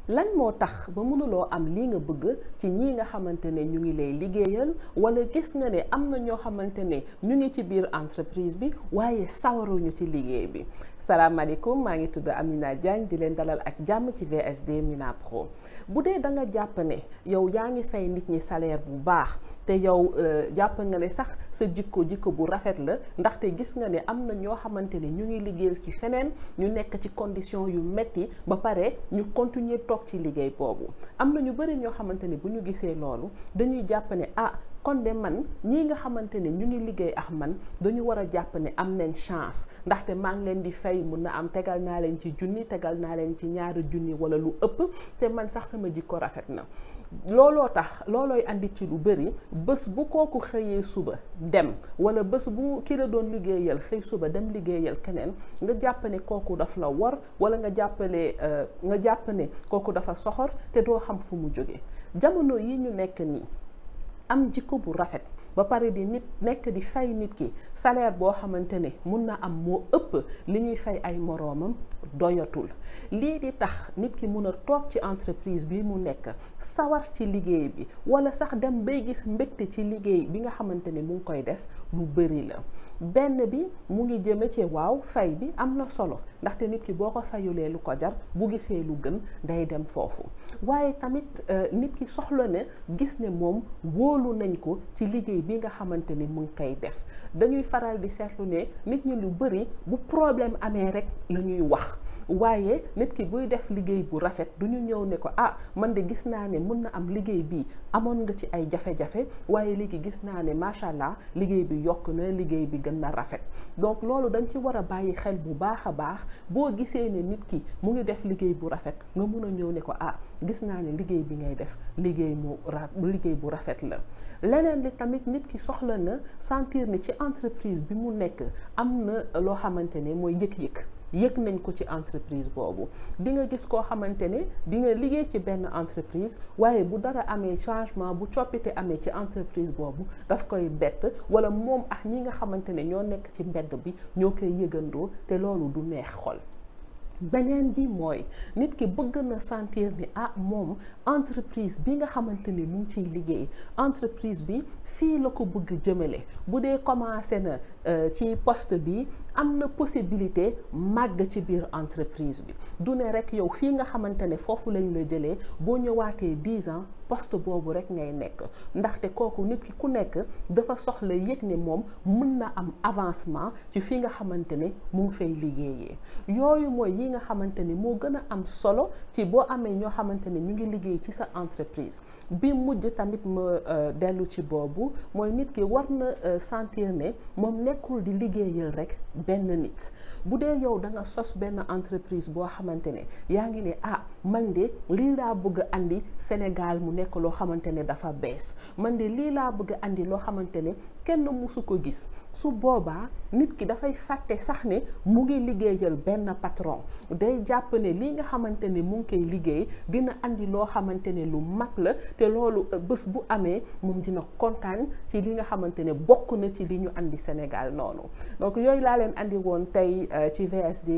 lan moo tax ba mënuloo am li nga bëgg ci ñii nga xamante ne ñu ngi lay liggéeyal wala gis nga ne am na ñoo xamante ne ñu ngi ci biir entreprise bi waaye sawaruñu ci liggéey bi. salaamaaleykum, maa ngi tudd Amina Diagne di leen dalal ak jàmm ci VSD Mina Pro. bu dee da nga jàpp ne yow yaa ngi fay nit ñi salaire bu baax te yow jàpp nga ne sax sa jikko bu rafet la ndaxte gis nga ne am na ñoo xamante ne ñu ngi liggéeyal ci feneen ñu nekk ci condition yu metti ba pare ñu continuer toog ci liggéey boobu. am na ñu bëri ñoo xamante ne bu ñu gisee loolu dañuy jàpp ne kon de man ñii nga xamante ne ñu ngi liggéey ak man dañu war a jàpp ne am nañ chance ndaxte maa ngi leen di fay mun na am tegal naa leen ci junni tegal naa leen ci ñaari junni wala lu ëpp te man sax sama jikko rafet na. looloo tax loolooy andi ci lu bëri bés bu kooku xëyee suba dem wala bés bu ki la doon liggéeyal xëy suba dem liggéeyal keneen nga jàpp ne kooku daf la war wala nga jàpp ne kooku dafa soxor te doo xam fu mu jóge. jamono yi ñu nekk nii am jikko bu rafet ba pare di nekk di fay nit ki salaire boo xamante ne mun na am moo ëpp li ñuy fay ay moroomam doyatul. lii di tax nit ki mun a toog ci entreprise bi mu nekk sawar ci liggéey bi wala sax dem bay gis mbégte ci liggéey bi nga xamante ne mu ngi koy def lu bëri la. benn bi mu ngi jëme ci waaw fay bi am na solo ndaxte nit ki boo ko fayulee lu ko jar bu gisee lu gën day dem foofu waaye tamit nit ki soxla ne gis ne moom wóolu nañ ko ci liggéey bi nga xamante ni mu ngi koy def. dañuy faral di seetlu ne nit ñi lu bëri bu problème amee rek la ñuy wax waaye nit ki buy def liggéey bu rafet du ñu ñëw ne ko man de gis naa ne mën na am liggéey bi amoon nga ci ay jafe-jafe waaye léegi gis naa ne macha allah liggéey bi yokk na liggéey bi gën na rafet. donc loolu dañ ci war a bàyyi xel bu baax a baax boo gisee ne nit ki mu ngi def liggéey bu rafet nga mun a ñëw ne ko gis naa ne liggéey bi ngay def liggéey bu rafet la. leneen li tamit nit ki soxla na sentir ne ci entreprise bi mu nekk am na loo xamante ne mooy yëg nañ ko ci entreprise boobu. di nga gis koo xamante ne di nga liggéey ci benn entreprise waaye bu dara amee changement bu coppite amee ci entreprise boobu daf koy bett wala moom ak ñi nga xamante ne ñoo nekk ci mbedd bi ñoo koy yëgandoo te loolu du neex xol. beneen bi mooy nit ki bëgg na sentir ni moom entreprise bi nga xamante ni mu ngi ciy liggéey entreprise bi fii la ko bëgg jëmale. bu dee commencé na ci poste bi am na possibilité màgg ci biir entreprise bi du ne rek yow fii nga xamante ne foofu lañ la jëlee boo ñëwaatee 10 ans poste boobu rek ngay nekk ndaxte kooku nit ki ku nekk dafa soxla yëg ne moom mën na am avancement ci fi nga xamante ne mu ngi fay liggéeyee. yooyu mooy yi nga xamante ne moo gën a am solo ci boo amee ñoo xamante ne ñu ngi liggéey ci sa entreprise. bi mujj tamit ma dellu ci boobu mooy nit ki war na sentir ne moom nekkul di liggéeyal rek benn nit. bu dee yow da nga sos benn entreprise boo xamante ne yaa ngi ne man de lii laa bëgg a andi Sénégal mu nekk loo xamante ne dafa bees man de lii laa bëgg a andi loo xamante ne kenn musu ko gis. su boobaa nit ki dafay fàtte sax ne mu ngi liggéeyal benn patron day jàpp ne lii nga xamante ne mu ngi koy liggéey dina andi loo xamante ne lu mag la te loolu bés bu amee moom dina kontaan ci li nga xamante ne bokk na ci li ñu andi Sénégal noonu. donc yooyu laa leen andi woon tey ci VSD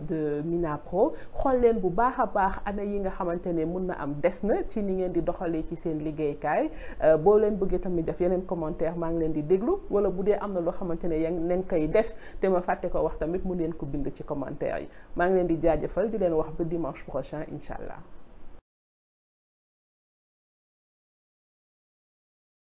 de Mina Pro. xool leen bu baax a baax ana yi nga xamante ne mun na am des na ci ni ngeen di doxalee ci seen liggéeykaay. boo leen bëggee tamit def yeneen commentaire maa ngi leen di déglu wala bu dee am na loo xamante ne yaa ngi koy def te ma fàtte ko wax tamit mu leen ko bind ci commentaire yi maa ngi leen di jaajëfal di leen wax ba dimanche prochain incha allah.